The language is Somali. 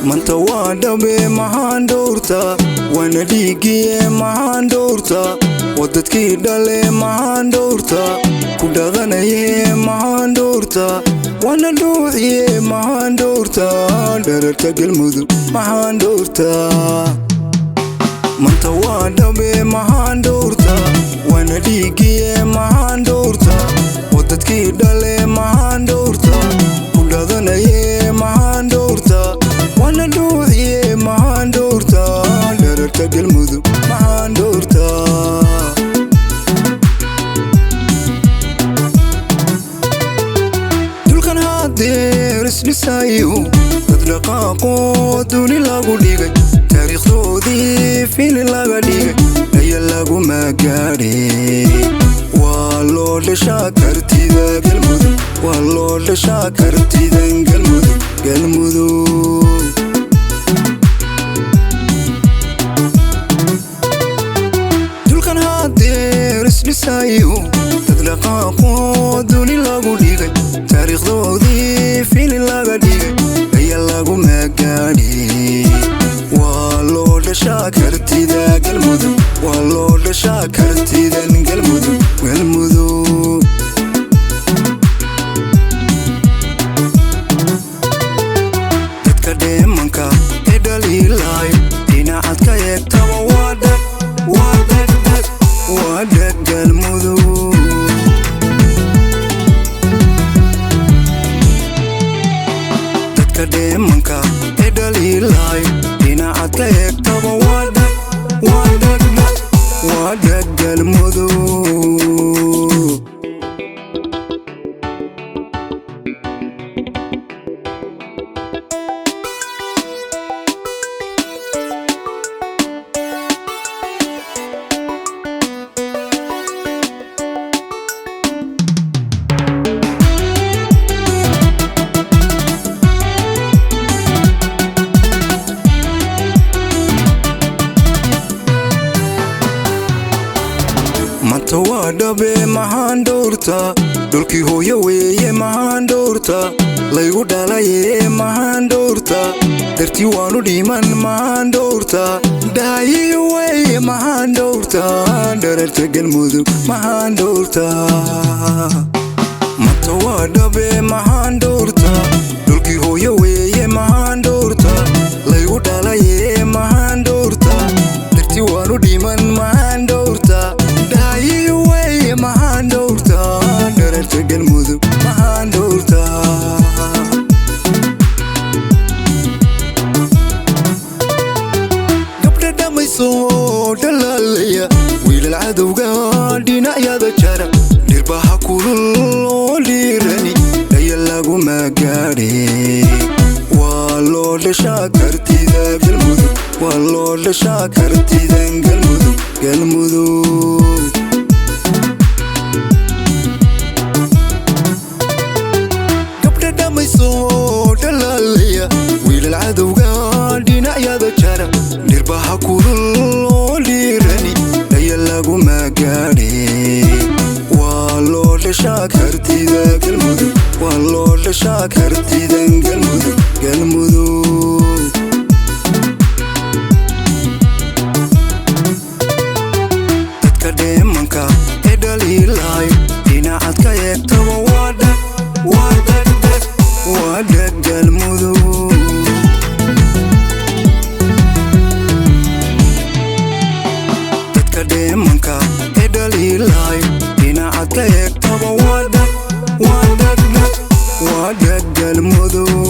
Manta waa dhabe maxaan dhowrtaa, waana dhiigiye maxaan dhowrtaa, wadadkii dhale maxaan dhowrtaa, ku dhaqanaye maxaan dhowrtaa, waana dhuuxiye maxaan dhowrtaa, dherarta Galmudug maxaan dhowrtaa. Manta waa dhabe maxaan dhowrtaa, waana dhiigiye maxaan dhowrtaa, wadadkii dhale maxaan dhowrtaa, ku dhaqanaye maxaan dhowrtaa, waana dhuuxiye maxaan dhowrtaa, dherarta Galmudug maxaan dhowrtaa. Dhulkan hadeer isdhisayo dad dhaqaaqoo duni lagu dhigay, taariikhdoodii fili laga dhigay, aya laguma gaadhe. Waa loo dhashaa kartida Galmudug, waa loo dhashaa kartidan Galmudug, Galmudug. Dhulkan hadeer isdhisayo dad dhaqaaqoo duni lagu dhigay, taariikhdoodii fili laga dhigay, aya laguma gaadhe. Waa loo dhashaa kartida Galmudug, waa loo dhashaa kartidan Galmudug, Galmudug. Dadka dheemanka ee dhaliilay dhinacaad ka eegtaba waa dhag, waa dhag, dhag, waa dhag Galmudug. Dadka dheemanka ee dhaliilay dhinacaad ka eegtaba waa dhag, waa dhag, dhag, waa dhag Galmudug. Manta waa dhabe maxaan dhowrtaa, dhulkii hooyo weeye maxaan dhowrtaa, laygu dhalaye maxaan dhowrtaa, dartii waanu dhiman maxaan dhowrtaa, dhaayi weeye maxaan dhowrtaa, dherarta Galmudug maxaan dhowrtaa. Manta waa dhabe maxaan dhowrtaa, dhulkii hooyo weeye maxaan dhowrtaa, laygu dhalaye maxaan dhowrtaa, dartii waanu dhiman maxaan dhowrtaa, dhaayi weeye maxaan dhowrtaa, dherarta Galmudug maxaan dhowrtaa. Gabdha dhammayso dhalaalaya, wiilal cadowga dhinacyada jara, dhirbaha kulul oo dhiirani dhaya laguma gaadhe. Waa loo dhashaa kartida Galmudug, waa loo dhashaa kartidan Galmudug, Galmudug. Gabdha dhammayso dhalaalaya, wiilal cadowga dhinacyada jara, dhirbaha kulul oo dhiirani dhaya laguma gaadhe. Waa loo dhashaa kartida Galmudug, waa loo dhashaa kartidan Galmudug, Galmudug. Dadka dheemanka ee dhaliilay dhinacaad ka eegtaba waa dhag, waa dhag, dhag, waa dhag Galmudug. Dadka dheemanka ee dhaliilay dhinacaad ka eegtaba waa dhag, waa dhag, dhag, waa dhag Galmudug.